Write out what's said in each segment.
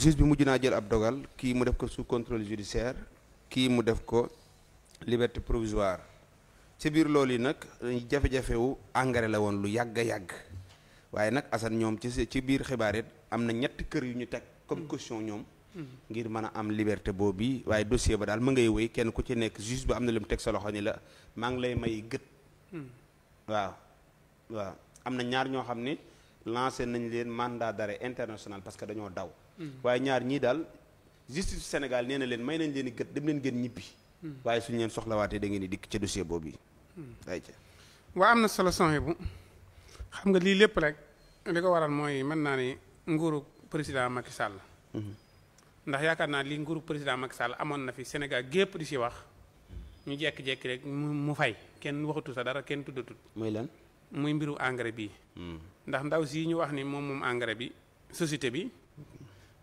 juge bi mujj naa jël ab dogal kii mu def ko sous contrôle judiciaire kii mu def ko liberté provisoire ci biir loolu yi nag jafe-jafe wu engrais la woon lu yàgg a yàgg waaye nag Assane ñoom ci biir xibaar it am na ñetti kër yu ñu teg comme caution ñoom ngir mën a am liberté boobu waaye dossier ba daal mu ngay wéy kenn ku ci nekk juge ba am na lu mu teg sa loxo ni la maa ngi lay may gët waaw waaw am na ñaar ñoo xam ne lancé nañ leen mandat d'arrêt international parce que dañoo daw waaye ñaar ñii daal justice Sénégal nee na leen may nañ leen i gët dem leen gën ñibbi waaye suñu leen soxlawaatee da ngeen di dikk ca dossier boobu yi ay ca waa am na solo songe bu xam nga lii lépp rek li ko waral mooy mën naa ne nguuru président Macky Sall ndax yaakaar naa lii nguuru président Macky Sall amoon na fi Sénégal gépp di si wax ñu jekki-jekki rek mu fay kenn waxatu sa dara kenn tuddatut muy lan muy mbiru engrais bii ndax ndaw si ñu wax ni moom engrais bi société bi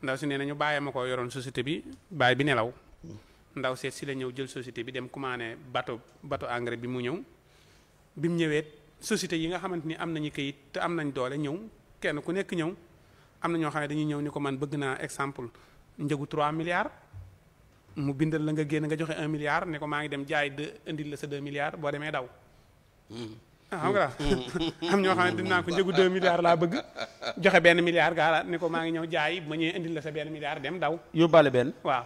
ndaw si nee na ñu bàyyee ma ko yoroon société bi bàyyi bi nelaw ndaw seet si la ñëw jël société bi dem commandé bateau engrais bi mu ñëw bi mu ñëwee société yi nga xamante ni am nañu kayit te am nañ doole ñëw kenn ku nekk ñëw am na ñoo xam ne dañuy ñëw ni ko man bëgg naa exemple njëgu 3 milliards mu bindal la nga génn nga joxe 1 milliard ne ko maa ngi dem jaay indil la sa 2 milliards boo demee daw xam nga am ñoo xam ne dinaa ko njëgu 2 milliards laa bëgg joxe benn milliard gaa ne ko maa ngi ñëw jaay ma ñëwee indil la sa benn milliard dem daw yóbbaale benn waaw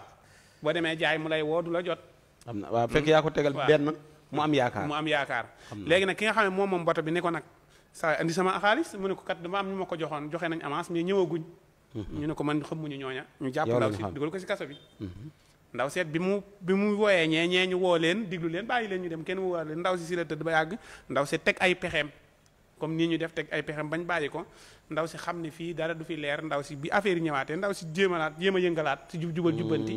boo demee jaay mu lay woo du la jot xam na waaw fekk yaa ko tegal benn mu am yaakaar léegi nag ki nga xam ne moom bato bi ne ko nag saa indi sama xaalis mu ne ko kat dama am ñu ma ko joxoon joxe nañ avance mais ñëwaguñ ñu ne ko man xamuñu ñooña ñu jàpp ndaw si dugal ko si kaso bi ndaw seet bi mu wooyee ñee ñu woo leen diglu leen bàyyi leen ñu dem kenn woo leen ndaw si la tëdd ba yàgg ndaw si teg ay pexeem comme nii ñu def teg ay pexeem bañ bàyyi ko ndaw si xam ne fii dara du fi leer ndaw si bi affaire yi ñëwaatee ndaw si jéem a yëngalaat si jubal jubbanti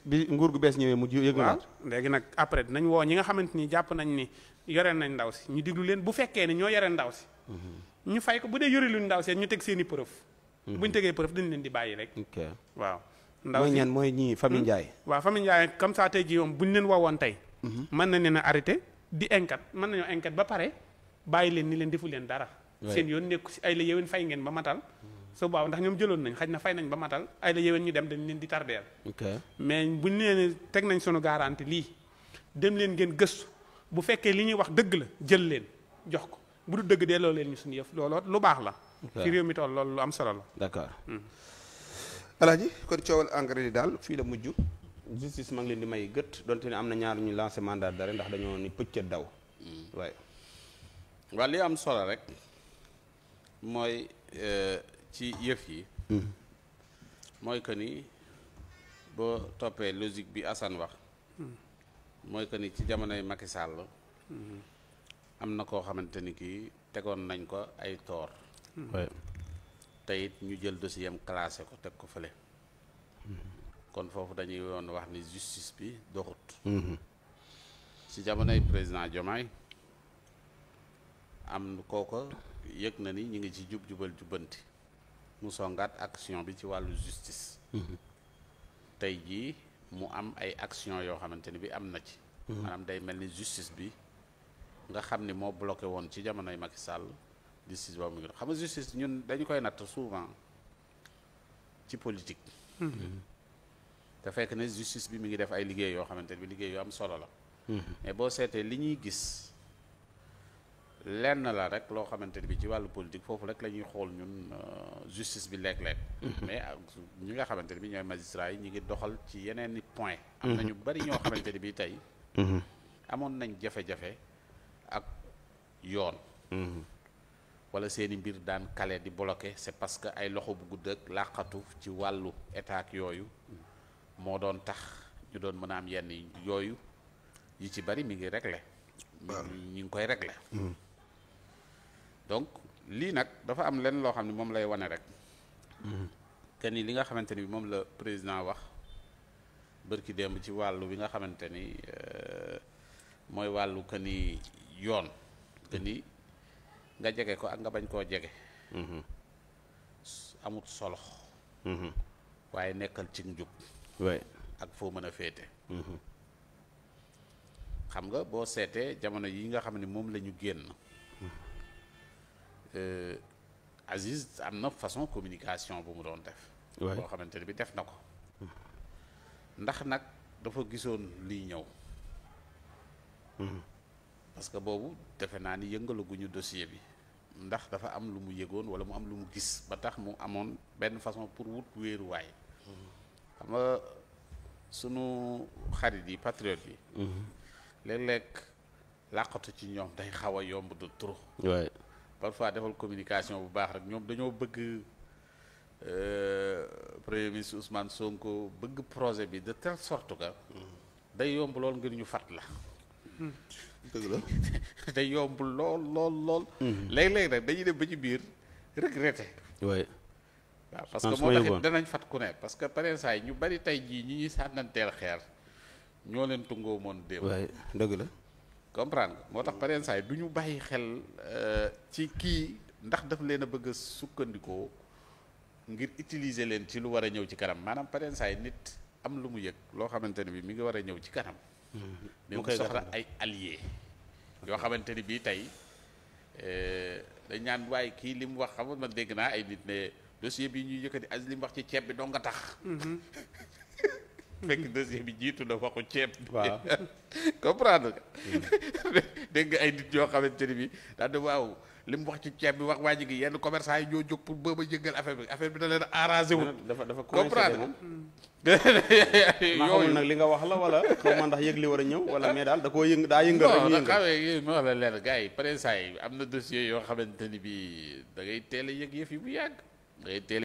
bi nguur gu bees ñëwee mu yëngalaat léegi nag après dinañ woo ñi nga xamante ni jàpp nañ ni yore nañ ndaw si ñu diglu leen bu fekkee ne ñoo yore ndaw si ñu fay ko bu dee yore luñ ndaw si ñu teg seen i preuve buñ tegee preuve dañ leen di bàyyi rek waaw ndaw si mooy ñii famille Ndiaye waaw famille Ndiaye comme ça tey jii moom buñ leen woowoon tey mën na leen a arrêté di enquête mën nañoo enquête ba pare bàyyi leen ni leen defu leen dara seen yoon nekku si ay la yéwén fay ngeen ba matal su baaw ndax ñoom jëloon nañ xaj na fay nañ ba matal ay la yéwén ñu dem dañ leen di tardeel mais buñ leen teg nañ sunu garantie lii dem leen ngeen gëstu bu fekkee li ñuy wax dëgg la jël leen jox ko bu du dëgg delloo leen ñu suñu yëf looloo lu baax la ci réew mi toll loolu lu am solo la d'accord alaaji kon coowal engrais yi daal fii la mujj justice ma ngi leen di may gët donte ne am na ñaar ñu lancé mandat d'arrêt ndax dañoo ni pëccët daw waaye waaw li am solo rek mooy ci yëf yi mooy que ni boo toppee logique bi Assane wax mooy que ni ci jamonoy Macky Sall am na koo xamante ni kii tegoon nañ ko ay toor te it ñu jël dossier am classé ko teg ko fële kon foofu dañuy woon wax ni justice bi doxut ci jamonoy président Diomaye am kooko yëg na ni ñu ngi ci jubal jubbanti mu songaat action bi ci wàllu justice tey jii mu am ay action yoo xamante ni bi am na ci maanaam day mel ni justice bi nga xam ni moo bloqué woon ci jamonoy Macky Sall justice boobu mu ngi xam nga justice ñun dañu koy natt souvent ci politique te fekk ne justice bi mi ngi def ay liggéey yoo xamante ni bi liggéey yu am solo la mais boo seetee li ñuy gis lenn la rek loo xamante ni bi ci wàllu politique foofu rek la ñuy xool ñun justice bi léeg-léeg mais ñi nga xamante ni bi ñooy magistrats yi ñi ngi doxal ci yeneen i point am na ñu bari ñoo xamante ni bi tey amoon nañ jafe-jafe ak yoon wala seeni mbir daan kale di bloqué c'est parce que ay loxo bu gudd ak làqatu ci wàllu état ak yooyu moo doon tax ñu doon mën a am yenn yooyu yi ci bari mi ngi réglé ñu ngi koy réglé donc lii nag dafa am lenn loo xam ne moom lay wane rek que ni li nga xamante ni moom la président wax bërki démb ci wàllu bi nga xamante ni mooy wàllu que ni yoon que ni nga jege ko ak nga bañ koo jege amut solo waaye nekkal ci njub ak foo mën a féete xam nga boo seetee jamono yi nga xam ne moom la ñu génn Aziz am na façon communication bu mu doon def boo xamante ni bi def na ko ndax nag dafa gisoon liy ñëw parce que boobu defe naa ni yëngalaguñu dossier bi ndax dafa am lu mu yëgoon wala mu am lu mu gis ba tax mu amoon benn façon pour wut wéeruwaay xam nga sunu xarit yi patriote yi léeg-léeg làqatu ci ñoom day xaw a yomb de trop parfois defal communication bu baax rek ñoom dañoo bëgg premier ministre Ousmane Sonko bëgg projet bi de telle sorte que day yomb lool ngir ñu fat la dëgg la day yomb lool léeg-léeg nag dañuy dem ba ci biir regretté waaw parce que moo tax danañ fat ku ne parce que pareen saa yi ñu bari tey jii ñi ñuy sànnanteel xeer ñoo leen tungoo moon démb dëgg la comprendre nga moo tax pareen saa yi du ñu bàyyi xel ci kii ndax daf leen a bëgg a sukkandikoo ngir utiliser leen ci lu war a ñëw ci kanam maanaam pareen saa yi nit am lu mu yëg loo xamante ne bi mi ngi war a ñëw ci kanam mu koy soxla ay alliés yoo xamante ni bii tey dañ naan waaye kii li mu wax xam nga ma dégg naa ay nit ne dossier bi ñuy yëkkati as li mu wax ci ceeb bi doo nga tax fekk dossier bi jiitu na waxu ceeb waaw comprendre nga dégg nga ay nit yoo xamante ni bi daal de waaw li mu wax ci ceeb bi wax waa ji gi yenn commerçant yi ñoo jóg pour ba yëngal affaire bi da leen arrangé wul dafa comprendre moom maa xamul nag li nga wax la wala xaw ma ndax yëg li war a ñëw wala mais daal da koo daa yëngal rek ñu yëngal xawee ma wax la leer gars yi pare saa yi am na dossier yoo xamante ni bi da ngay teel a yëg yëf yi bu yàgg da ngay teel